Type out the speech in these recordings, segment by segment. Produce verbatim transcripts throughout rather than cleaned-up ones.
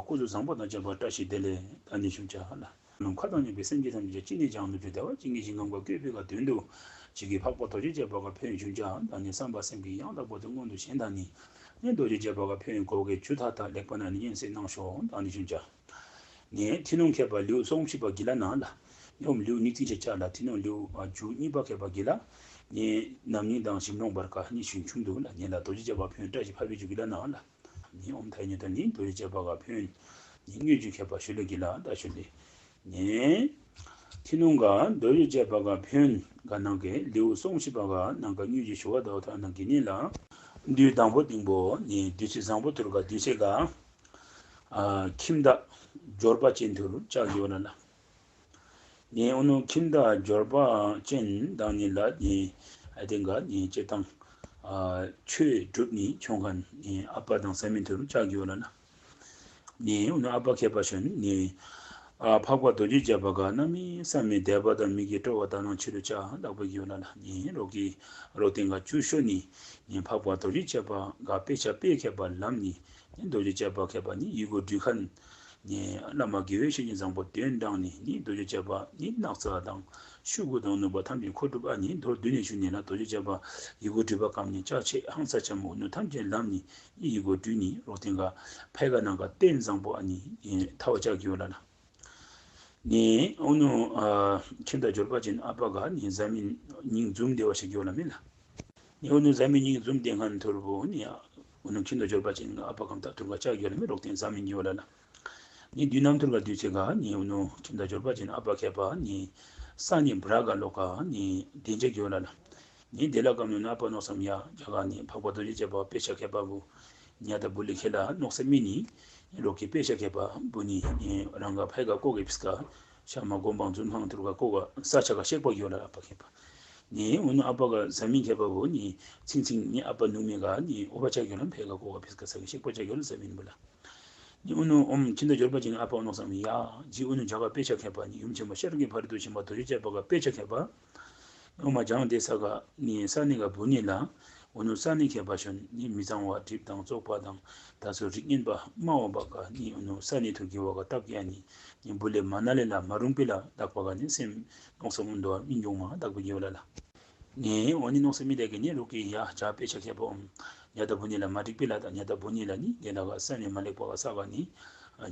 སྐུ་གཟུགས་བཟང་པོ་དང་བཅས་པ་བཀྲ་ཤིས་བདེ་ལེགས་བདག་ནི་ཞུ་ཅ་ལགས། ནམ་མཁའ་དང་མཉམ་པའི་སེམས་ཅན་ཐམས་ཅད་ཅི་ནས་ཀྱང་ནུབ་ཕྱོགས་བདེ་བ་ཅན་གྱི་ཞིང་ཁམས་ཀ་བཀོད་པའི་ག་དོན་དུ་ཇི་སྐད་འཕགས་པ་རྡོ་རྗེ་ཅན་པ་ག་ཕན་ཡོན་ཅ་ལགས། ནི་བསམ་པ་སེམས་ཀྱི་ཡང་དག་པོ་དེ་སྔོན་དུ་བྱོན་དང་ནི། ནི་རྡོ་རྗེ་ཅན་པ་ག་ཕན་ཡོན་གོ་བའི་ཇུ་ཐ་ཐ་ལེགས་པ་ན་ནི་སྙན་སེང་གནང་ཤོག་བདག་ནི་ཞུ་ཅ་ལགས། ནི་ཐི་ནོང་ཁྱད་པར་ལེའུ་སོ་བཞི་པ་གི་ལ་ན་ལགས། ནི་འོམ་ལེའུ་ཉིག་ཙིང་ཆ་ཅ་ལགས། ཐི་ནོང་ལེའུ་ཨ་ཇུ་གཉིས་པ་ཁྱད་པར་གི་ལ། ནི་རྣམ་སྨིན་དང་ཞིམ་མྱོང་བར་དཀའ་ནི་ཞིང་ཆུང་དུ་ལགས། ནི་ལ་རྡོ་རྗེ་ཅན་པ་ཕན་ཡོན་བཀྲ་ཤིས་འཕགས་པའི་ཇུ་གི་ལ་ན་ལགས། ནི་འོམ་ཐ་ཡི་ཉོན་ཏ་ནི་རྡོ་རྗེ་ཅན་པ་ག་ཕན་ཡོན་ནི་དངོས་ཀྱི་ཁྱད་པར་ཞུ་ལེ་གི་ལ་ད་ཞུ་ལེ། ནི་ཐི་ནོང་ག་རྡོ་རྗེ་ཅན་པ་ག་ཕན་ཡོན་ག་ནང་གི་ལེའུ་སོ་བཞི་པ་ག་ནང་ག་དངོས་ཀྱི་ཞུ་བ་དོ་ཐ་ནང་གི་ནི་ལ། བདུད་དང་པོ་སྡིངས་པོ་ནི་བདུད་རྩི་བཟང་པོ་ཐུར་ག་བདུད་རྩི་ག་ཨ་ཁྱིམ་བདག་འབྱོར་པ་ཅན་ཐུར་ཅ་གི་ཝ་ལ་ལགས། ནི་འོ་ནུ་ཁྱིམ་བདག་འབྱོར་པ་ཅན་དང་ནི་ལ་ནི་ཨ་དེ་ག་ནི་སྤྱིར་བཏང་ཨ་ཆོས་སྒྲུབ་ནི་ཆོ་མཁན་ནི་ཨ་པ་དང་བཟའ་མི་ཐུར་ཅ་གི་ཝ་ལ་ལགས། ནི་འོ་ནུ་ཨ་པ་ཁྱད་པར་ཤོ་ནི་ཨ་འཕགས་པ་རྡོ་རྗེ་ཅན་པ་ག་གནམ་མེད་ས་མེད་དད་པ་དང་མོས་གུས་སྤྲོ་བ་དག་སྣང་ཆེ་རུ་ཅ་དག་པ་གི་ཝ་ལ་ལགས། ནི་རོག་གི་རོག་སྟེང་ག་བཅུ་ཤོ་ནི་ནི་འཕགས་པ་རྡོ་རྗེ་ཅན་པ་ག་དཔེ་ཆ་དཔེ་ཁྱད་པར་ལམ་ནི་ནི་རྡོ་རྗེ་ཅན་པ་ཁྱད་པར་ནི་ཡི་གུ་འབྲི་མཁན་ནི་བླ་མ་དགེ་བའི་བཤེས་གཉེན་བཟང་པོ་དོན་དྲངས་ནི་ནི་རྡོ་རྗེ་ཅན་པ་ནི་སྣག་ཚ་དང་ཤུ་གུ་དང་ནུབ་པ་ཐམས་ཅད་མཁོ་སྒྲུབ་ཨ་ནི་མདོར་བསྡུས་ནས་ཞུ་ནི་ལ་རྡོ་རྗེ་ཅན་པ་ཡི་གུ་འབྲི་བ་གམ་ནི་ཅ་ཆས་ཧང་སང་ཆ་མོ་ནུ་ཐམས་ཅད་ལམ་ནི་ནི་ཡི་གུ་འབྲི་ནི་རོག་སྟེང་ག་ཕའི་ག་ནང་ག་རྟེན་བཟང་པོ་ཨ་ནི་ཐ་བ་ཅ་གི་ཝ་ལ་ལགས། ནི་འོ་ནུ་ཨ་ཁྱིམ་བདག་འབྱོར་པ་ཅན་ཨ་པ་ག་ནི་བཟའ་མི་སྙིང་འཛུམ་བདེ་བ་ཞིག་གི་ཝ་ལ་མེ་ལགས། ནི་འོ་ནུ་བཟའ་མི་སྙིང་འཛུམ་བདེ་མཁན་ཐུར་བུ་ནི་འོ་ནུ་ཁྱིམ་བདག་འབྱོར་པ་ཅན་ཨ་པ་གམ་ད་ཐུར་ག་ཅ་གི་ཝ་ལ་མེ་རོག་སྟེང་བཟའ་མི་གི་ཝ་ལ་ལགས། ནི་བདུད་རྣམས་ཐུར་ག་བདུད་རྩི་ག་ནི་འོ་ནུ་ཁྱིམ་བདག་འབྱོར་པ་ཅན་ཨ་པ་ཁྱད་པར་ནི་ས་ནི་བྲག་ག་ལོག་ག་ནི་དེ་ཅ་གི་ཝ་ལ་ལགས། ནི་དེ་ལ་གམ་ནུ་ཨ་པ་མནོ་བསམ་ཡ་ཇ་ག་ནི་འཕགས་པ་རྡོ་རྗེ་ཅན་པ་དཔེ་ཆ་ཁྱད་པར་བུ་ཉ་ད་བུ་ལི་ཁེ་ལ་མནོ་བསམ་མི་ནི་ནི་རོག་གི་དཔེ་ཆ་ཁྱད་པར་བུ་ནི་ནི་རང་ག་ཕའི་ག་ཀོ་གེ་ཕིས་ཀ་ཤ་མ་སྒོམ་སྤང་རྫུན་སྤང་ཐུར་ག་ཀོ་ག་ས་ཆ་ག་གཤེགས་པ་གི་ཝ་ལ་ཨ་པ་ཁྱད་པར། ནི་འོ་ནུ་ཨ་པ་ག་བཟའ་མི་ཁྱད་པར་བུ་ནི་ཚིང་ཚིང་ནི་ཨ་པ་ནུ་མེ་ག་ནི་འོ་པ་ཅ་གི་ཝ་ལ་ཕའི་ག་ཀོ་ག་ཕིས་ཀ་ས་གི་གཤེགས་པ་ཅ་གི་ཝ་ལ་བཟའ་མི་བུ་ལགས། ནི་འོ་ནུ་འོམ་ཁྱིམ་བདག་འབྱོར་པ་ཅན་ཨ་པ་མནོ་བསམ་ཡ་ཇི་འོ་ནུ་ཇ་ག་དཔེ་ཆ་ཁྱད་པར་ནི་ཡུམ་ཆེན་པོ་ཤཱཀྱའི་བར་དུ་ཕྱིན་པ་རྡོ་རྗེ་ཅན་པ་ག་དཔེ་ཆ་ཁྱད་པར། འོ་མ་ཇང་དེ་ས་ག་ནི་ས་ནི་ག་བུ་ནི་ལ། འོ་ནུ་ས་ནི་ཁྱད་པར་ཤོ་ནི་མི་གཙང་བ་གྲིབ་དང་བཙོག་པ་དང་ད་སོ་རིགས་ངན་པ་མ་འོངས་པ་ག་ནི་འོ་ནུ་ས་ནི་ཐུར་གི་ཝ་ག་བཏབ་ཀྱི་ཨ་ནི་ནི་བུ་ལེ་མ་ན་ལེ་ལ་མ་རུང་པེ་ལ་དག་པ་ག་ནི་སེམས་མནོ་བསམ་འོ་དོ་མི་འགྱོ་མ་དག་པ་གི་ཝ་ལ་ལགས། ནི་འོ་ནི་མནོ་བསམ་མི་དེ་གི་ནི་རོག་གི་ཡ་ཇ་དཔེ་ཆ་ཁྱད་པར་འོམ་ཉ་ད་བུ་ནི་ལ་མ་འགྲིག་པེ་ལ་ད་ཉ་ད་བུ་ནི་ལ་ནི་དེ་ལ་ག་ས་ནི་མ་ལེགས་པ་ག་ས་ག་ནི་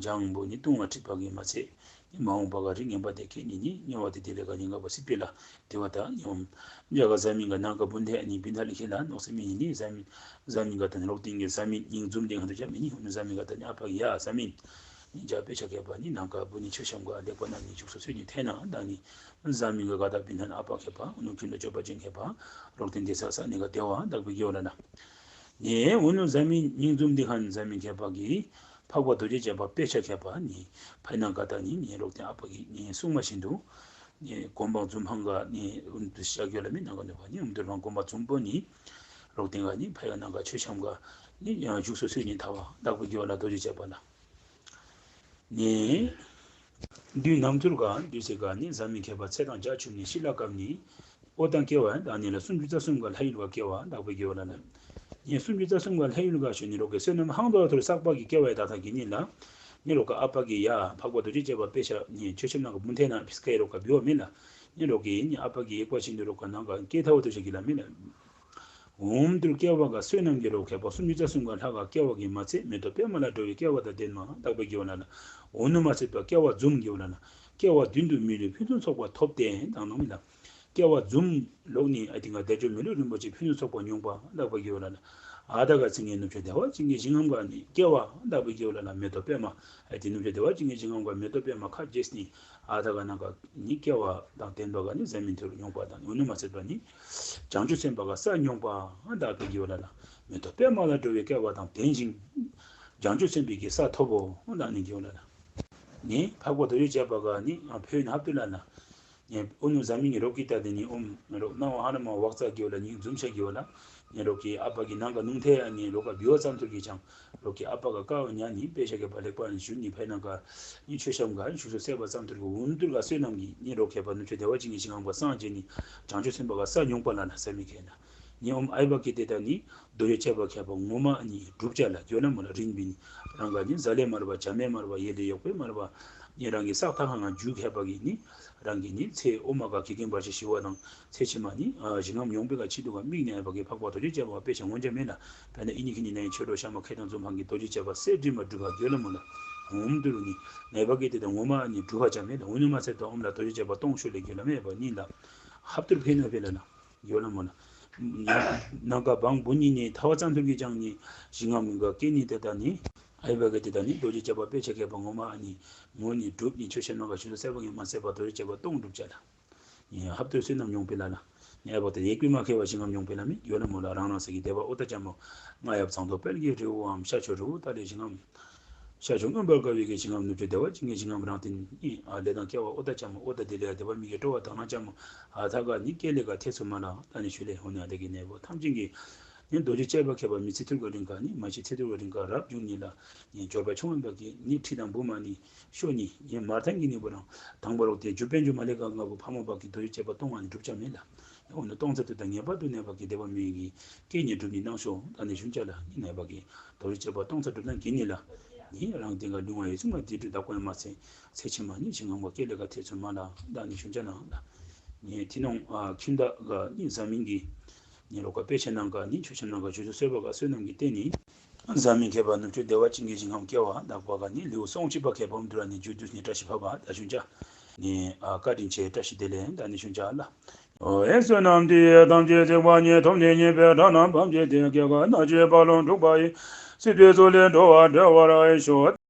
ཇང་བུ་ནི་ལྟུང་བ་གྲིབ་པ་གི་མ་ཚད་ནི་མ་འོངས་པ་ག་རིགས་ངན་པ་དེ་ཁེ་ནི་ནི་དམྱལ་བ་དེ་དེ་ལས་ག་ཉེན་ཁ་བ་སྲིད་པེ་ལ་དེ་བ་ད་ནི་འོམ་ཇ་ག་བཟའ་མི་ག་ནང་ག་བུ་ནི་ཨ་ནི་བི་ད་ལི་ཁེ་ལ་མནོ་བསམ་མི་ནི་བཟའ་མི་བཟའ་མི་ག་ད་ནི་རོག་སྟེང་གི་བཟའ་མི་སྙིང་འཛུམ་དེ་ག་དུ་ཅ་མི་ནི་འོ་ནུ་བཟའ་མི་ག་ད་ནི་ཨ་པ་གི་ཡ་བཟའ་མི་ནི་ཇ་དཔེ་ཆ་ཁྱད་པར་ནི་ནང་ག་བུ་ནི་མཆོད་བཤམ་ག་ལེགས་པ་ན་ནི་བཞུགས་སོ་སོ་ནི་ཐེ་ན་ད་ནི་བཟའ་མི་ག་ག་ད་བི་ད་ཨ་པ་ཁྱད་པར་འོ་ནུ་ཁྱིམ་བདག་འབྱོར་པ་ཅན་ཁྱད་པར་རོག་སྟེང་དེ་ས་ས་ནི་ག་དེ་བ་དག་པ་གི་ཝ་ལ་ལགས། ནི་འོ་ནུ་བཟའ་མི་སྙིང་འཛུམ་འདི་ཁན་བཟའ་མི་ཁྱད་པར་གི་འཕགས་པ་རྡོ་རྗེ་ཅན་པ་དཔེ་ཆ་ཁྱད་པར་ནི་ཕའི་ནང་ག་ད་ནི་ནི་རོག་སྟེང་ཨ་པ་གི་ནི་གསུང་མ་བཞིན་དུ་ནི་སྒོམ་སྤང་རྫུན་སྤང་ག་ནི་འོ་ནུ་དུ་ཤ་གི་ཝ་ལ་མེ་ནང་ག་ནུ་བ་ནི་འོ་ནུ་དུ་རང་སྒོམ་པ་རྫུན་པོ་ནི་རོག་སྟེང་ག་ནི་ཕའི་ག་ནང་ག་མཆོད་བཤམ་ག་ནི་ཡང་བཞུགས་སོ་སོ་ནི་ཐ་བ་དག་པ་གི་ཝ་ལ་རྡོ་རྗེ་ཅན་པ་ལགས། ནི་བདུད་རྣམས་ཐུར་ག་བདུད་རྩི་ག་ནི་བཟའ་མི་ཁྱད་པར་ཚེ་དང་བརྒྱ་འཁྱུད་ནི་ཤི་ལ་སྐབས་ནི་ཨོ་དང་སྐྱེ་བ་དང་ནི་ལ་སུམ་ཅུ་རྩ་གསུམ་ག་ལྷ་ཡུལ་ག་སྐྱེ་བ་དག་པ་གི་ཝ་ལ་ལགས། ནི་སུམ་ཅུ་རྩ་གསུམ་ག་ལྷ་ཡུལ་ག་ཤོ་ནི་རོག་གི་བསོད་ནམས་ཧང་དོ་ཐུར་བསགས་པ་གི་སྐྱེ་བ་ཡ་ད་ཐ་གི་ནི་ལ་ནི་རོག་ག་ཨ་པ་གི་ཡ་འཕགས་པ་རྡོ་རྗེ་ཅན་པ་དཔེ་ཆ་ནི་མཆོད་བཤམ་ནང་ག་བུ་ཐེ་ན་ཕིས་ཀ་ཡ་རོག་ག་བི་ཝ་མེ་ལགས། ནི་རོག་གི་ནི་ཨ་པ་གི་ཡེག་པ་བཞིན་དུ་རོག་ག་ནང་ག་སྐྱེ་ཐ་བ་དུ་ཤ་གི་ལ་མེ་ལགས། འོམ་ཐུར་སྐྱེ་བ་ག་བསོད་ནམས་ཀྱི་རོག་ཁྱད་པར་སུམ་ཅུ་རྩ་གསུམ་ག་ལྷ་ག་སྐྱེ་བ་གི་མ་ཚད་མེ་ཏོག་པདྨ་ལ་འགྲོ་བའི་སྐྱེ་བ་དང་ལྡན་མ་དག་པ་གི་ཝ་ལ་ལགས། འོ་ནུ་མ་ཚད་པ་སྐྱེ་བ་རྫུན་གི་ཝ་ལ་ལགས། སྐྱེ་བ་བདུན་དུ་མི་ལུས་ཕུན་སུམ་ཚོགས་པ་ཐོབ་སྟེ་དང་ནོ་མེ་ལགས། སྐྱེ་བ་རྫུན་ལོག་ནི་ཨ་ཏི་ང་བདེ་མཆོག་མི་ལུས་རིན་པོ་ཆེ་ཕུན་སུམ་ཚོགས་པ་མྱོང་པ་དག་པ་གི་ཝ་ལ་ལགས། ཨ་ད་ག་ཚིག་ངེ་ནུབ་ཕྱོགས་བདེ་བ་ཅན་གྱི་ཞིང་ཁམས་ག་ནི་སྐྱེ་བ་དག་པ་གི་ཝ་ལ་ལགས། མེ་ཏོག་པདྨ་ཨ་ཏི་ནུབ་ཕྱོགས་བདེ་བ་ཅན་གྱི་ཞིང་ཁམས་ག་མེ་ཏོག་པདྨ་ཁ་རྗེས་ནི་ཨ་ད་ག་ནང་ག་ནི་སྐྱེ་བ་དང་ལྡན་པ་ག་ནི་བཟའ་མི་ཐུར་མྱོང་པ་དང་འོ་ནུ་མ་ཚད་པ་ནི་བྱང་ཆུབ་སེམས་དཔའ་ག་ས་མྱོང་པ་དག་པ་གི་ཝ་ལ་ལགས། མེ་ཏོག་པདྨ་ལ་འགྲོ་བའི་སྐྱེ་བ་དང་ལྡན་ཞིང་བྱང་ཆུབ་སེམས་དཔའི་གི་ས་ཐོབ་བོ་དག་ནི་གི་ཝ་ལ་ལགས། ནི་འཕགས་པ་རྡོ་རྗེ་ཅན་པ་ག་ནི་ཕན་ཡོན་ཧབ་ཏུ་ལ་ལགས། ནི་འོ་ནུ་བཟའ་མི་ནི་རོག་གི་ད་དེ་ནི་འོམ་རོག་སྣང་བ་ཧ་ན་མ་བག་ཚ་གི་ཝ་ལ་ནི་འཛུམ་ཤ་གི་ཝ་ལ། ནི་རོག་གི་ཨ་པ་གི་ནང་ག་ནུང་ཐེ་ཨ་ནི་རོག་ག་བི་ཝ་ཙམ་ཐུར་གི་ཅང་རོག་གི་ཨ་པ་ག་ཀ་བ་ཉ་ནི་དཔེ་ཆ་གི་པ་ལེགས་པ་ནི་ཞུ་ནི་ཕའི་ནང་ག་ནི་མཆོད་བཤམ་ག་ནི་བཞུགས་སོ་སེ་བ་ཙམ་ཐུར་གི་འོ་ནུ་ཐུར་ག་བསོད་ནམས་གི་ནི་རོག་ཁྱད་པར་ནུབ་ཕྱོགས་བདེ་བ་ཅན་གྱི་ཞིང་ཁམས་ག་སངས་རྒྱས་ནི་བྱང་ཆུབ་སེམས་དཔའ་ག་ས་མྱོང་པ་ལ་ལགས་བཟའ་མི་ཁེ་ན། ནི་འོམ་ཨའི་བ་ཀི་ཏེ་ད་ནི་རྡོ་རྗེ་ཅན་པ་ཁྱད་པར་ངོ་མ་ནི་བསྒྲུབ་བྱ་ལ་འགྱོད་ན་མོ་ལ་རིང་བི་ནི་ རང་ག་ནི་བཟའ་ལས་མར་བ་བྱ་མེད་མར་བ་ཡེ་ལས་ཡོག་པེ་མར་བ་ནི་རང་གི་སག་ཐག་ཁང་ང་རྒྱུ་ཁེ་པ་གི་ནི་རང་གི་ནི་ཚེ་ཨོ་མ་ག་གི་གིན་བར་ཆད་ཞི་བ་དང་ཚེ་ཕྱི་མ་ནི་ཞིང་ཁམས་ཡོངས་པེ་ག་ཆི་དུ་ག་མིག་ནས་པ་གི་འཕགས་པ་རྡོ་རྗེ་རྒྱལ་བ་དཔེ་ཆ་ངོ་འཇམ་མེད་ལ། ད་ནི་ཨི་ནི་ཁི་ནི་ནས་ཆོས་གྲོགས་ཤ་མ་ཁེ་དང་འཛོམས་ཕང་གི་རྡོ་རྗེ་རྒྱལ་བ་སེ་འདྲི་མ་འགྲུབ་པ་གྱོད་ལ་མོ་ལ། འོམ་དུ་རུ་ནི་ནས་པ་གི་དེ་དང་ངོ་མ་ནི་འགྲུབ་པ་ཆ་མེད་ལ། འུ་ནུ་མ་ཚེ་དང་འོམ་ལ་རྡོ་རྗེ་རྒྱལ་བ་སྟོང་ཤུ་ལས་གྱོད་ལ་མེད་པ་ནི་ལ། ཧབ་ཏུར་ཕེ་ན་ཕེ་ལ་ལ། གྱོད་ལ་མོ་ལ། ནང་ག་བང་བུ་ནི་ནི་ཐ་བ་ཙམ་ཐུར་གི་ཅང་ནི་ཞིང་ཁམས་ག་སྐྱེ་ནི་དེ་ད་ནི་ཨའི་བ་གི་དེ་ད་ནི་རྡོ་རྗེ་རྒྱལ་བ་དཔེ་ཆ་ཁེ་པ་ངོ་མ་ནི་ངོ་ནི་འགྲུབ་ནི་ཆོས་ཤ་ནང་ག་ཆུ་སེ་བ་གི་མ་སེ་བ་རྡོ་རྗེ་རྒྱལ་བ་སྟོང་འགྲུབ་ཆ་ལ། ཧབ་ཏུ་བསོད་ནམས་མྱོང་པེ་ལ་ལ། ནས་པ་ཏེ་ཡེག་པེ་མ་ཁེ་བ་ཞིང་ཁམས་མྱོང་པེ་ལ་མེད་གྱོད་ལ་མོ་ལ། རང་རང་སེ་གི་དེ་བ་ཨོ་ཏ་ཅ་མོ་རྔ་ཡབ་ཚང་དོ་དཔལ་གྱི་རི་བོའམ་ཤ་ཆུ་རི་བོ་ཏ་ལེ་ཞིང་ཁམས་ཤ་ཆུ་མངོན་པར་དགའ་བའི་གི་ཞིང་ཁམས་ནུབ་ཕྱོགས་བདེ་བ་ཅན་གྱི་ཞིང་ཁམས་རང་སྟེང་ཨི་ཨ་ལེ་དང་སྐྱེ་བ་ཨོ་ཏ་ཅ་མོ་ཨོ་ཏ་དེ་ལེ་དེ་བ་མི་གི་སྤྲོ་བ་དང་ན་ཅ་མོ་ཨ་ཐ་ག་ནི་སྐྱེ་ལེ་ག་ཐེ་ཚུ་མ་ལ་ད་ནི་ཞུ་ལེ། འོ་ན་དེ་གི་ནས་པ་ཐམས་ཅད་ཀྱི་ནི་རྡོ་རྗེ་བཅས་པ་ཁེ་པ་མི་ཚེ་ཐུར་ག་རིང་ག་ནི་མ་ཤི་ཚེ་ཐུར་ག་རིང་ག་རབ་འབྱུང་ནི་ལ་ནི་འབྱོར་པ་ཆུང་བ་པ་གི་ནི་ཁྲི་དང་བུ་མ་ནི་ཤོ་ནི་ཡེ་མར་ཐང་གི་ནི་བུ་རང་དང་པ་རོག་དེ་ཇུ་པན་ཇུ་མ་ལེ་ག་ང་བུ་ཕ་མ་པ་གི་རྡོ་རྗེ་བཅས་པ་སྟོང་བ་ནི་འགྲུབ་ཆ་མེད་ལ། འོ་ན་སྟོང་ཚད་དུ་དང་ངེས་པར་དུ་ནས་པ་གི་དེ་བ་མི་གི་སྐྱེ་ནི་འགྲུབ་ནི་གནང་ཤོ་ད་ནི་ཞུན་ཆ་ལ། ནི་ནས་པ་གི་རྡོ་རྗེ་བཅས་པ་སྟོང་ཚད་འགྲུབ་ན་གི་ནི་ལ། ནི་རང་དེ་ག་ལུས་ངག་ཡིད་གསུམ་ལ་དེ་འགྲུབ་ད་ཀོ་ཡ་མ་ཚེ་ཚེ་ཕྱི་མ་ནི་ཞིང་ཁམས་ག་སྐྱེ་ལེ་ག་ཐེ་ཚུ་མ་ལ་ད་ནི་ཞུན་ཆ་ན་ལ། ནི་ཐི་ནོང་ཨ་ཁྱིམ་བདག་ག་ནི་བཟའ་མི་གི་ནི་རོག་ག་དཔེ་ཆ་ནང་ག་ནི་ཆོས་ཆ་ནང་ག་ཆོས་ཆོས་གསོལ་བ་ག་བསོད་ནམས་ཀྱི་རྟེན་ནི། བཟའ་མི་ཁེ་པ་ནུབ་ཕྱོགས་བདེ་བ་ཅན་གྱི་ཞིང་ཁམས་སྐྱེ་བ་དག་པ་ག་ནི་ལེའུ་སོང་ཅི་པ་ཁེ་པ་འདུ་ར་ནི་རྒྱུ་དུས་ནི་བཀྲ་ཤིས་ཕབ་པ་ད་ཞུན་ཆ། ནི་ཨ་བཀའ་དྲིན་ཆེ་བཀྲ་ཤིས་བདེ་ལེགས་ད་ནི་ཞུན་ཆ་ལ། ཨོ་ཨེ་བསོད་ནམས་འདི་ཡིས་ཐམས་ཅད་གཟིགས་པ་ཉིད། ཐོབ་ནས་ཉེས་པའི་དགྲ་རྣམས་ཕམ་བྱས་ཏེ། སྐྱེ་རྒ་ན་འཆིའི་རྦ་ཀློང་འཁྲུགས་པ་ཡི། སྲིད་པའི་མཚོ་ལས་འགྲོ་བ་སྒྲོལ་བར་ཤོག།